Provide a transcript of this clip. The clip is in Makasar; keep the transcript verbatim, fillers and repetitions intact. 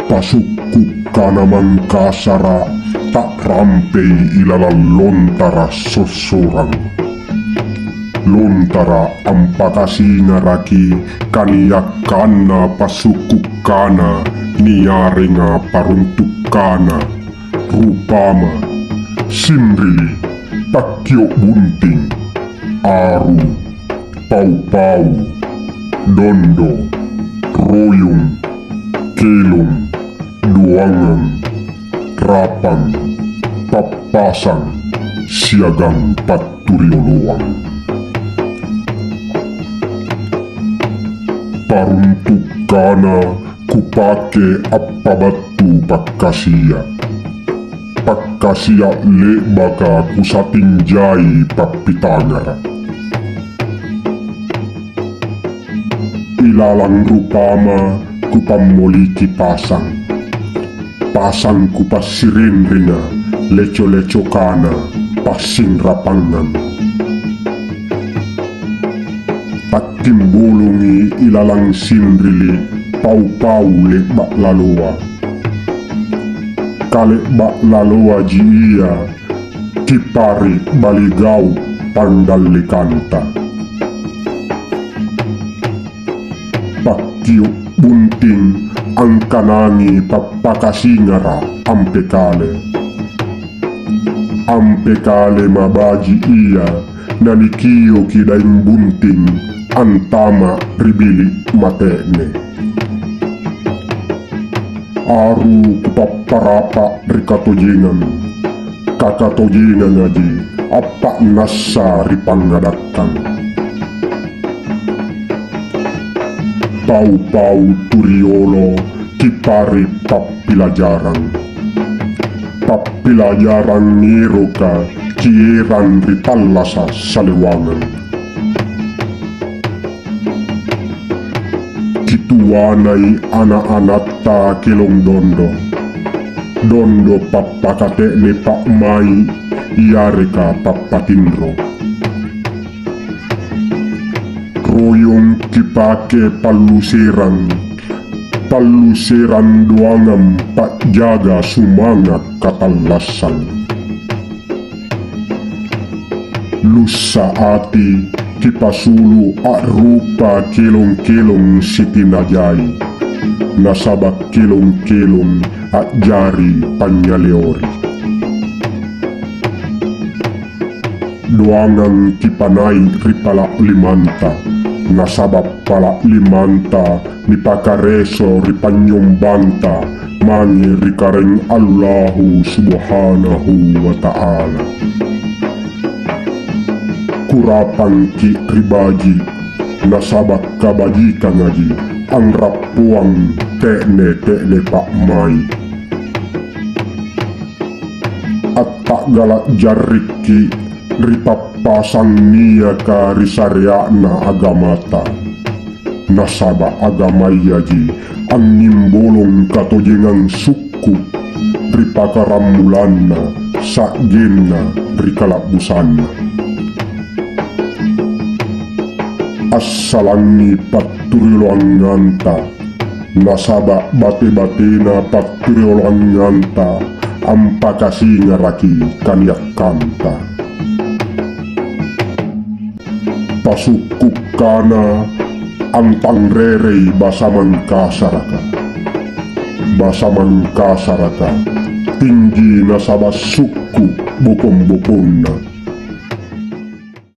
Pasukku' kana Mangkasara' ta'rampei ilalang lontara' sossorang. Lontara' ampakasingaraki kaniakkanna pasukku' kana niarenga paruntu' kana, rupama, sinrili', pakkio' bunting, aru, pau-pau, dondo, royong, kelong, doangang, rapang, pappasang, siagang patturioloang. Paruntukkana kupake appabattu pakkasia'. Pakkasia' le'baka kusatinjai pappitangara'. Ilalang rupama kupammoliki pasang. Pasang kupassirenrenga, leco-lecokana, passinrapangang. Pakkimbolongi ilalang sinrili' pau-pau le'ba' laloa. Kale'ba' laloaji ia kipare' bali gau' pangdallekanta. Pakkio' bunting angkanangi pappakasingara' ampekale. Ampekale mabaji' ia nanikioki daeng bunting antama' ri bili' mate'ne. Aru kupapparapa' ri katojengang, kakatojengangaji appa'nassa ri pangngadakkang. Pau-pau tu riolo kipare' pappilajarang. Pappilajarang ngeroka kierang ri tallasa' salewangang. Kituanai ana'-anatta kelong dondo, dondo pappakate'ne pa'mai' yareka pappatinro. Royong kipake palluserang, palluserang doangang pa'jaga sumanga' katallassang. Lussa ati kipasulu' a'rupa kelong-kelong sitinajai, nasaba' kelong-kelong a'jari panynyaleori. Doangang kipanai' ri pala' limanta, nasaba' pala' limanta nipakareso ri panynyombanta mange ri Karaeng Allahu Subhanahu wa Ta'ala. Kurapangki' ri baji', nasaba' kabajikangaji anrappoang te'ne-te'ne pa'mai'. Atta'gala' jarrikki' ri pappasang niaka ri sarea'na agamata. Nasaba' agamayaji annimbolong katojengang sukku' ri pakarammulanna, sa'genna, ri kala'busanna. Assalangi patturioloanganta, nasaba' bate-batena patturioloanganta ampakasingaraki kaniakkanta. Pasukkukkana antanrerei basa Mangkasaraka. Basa Mangkasaraka tinggi nasaba' sukku' bokong-bokonna.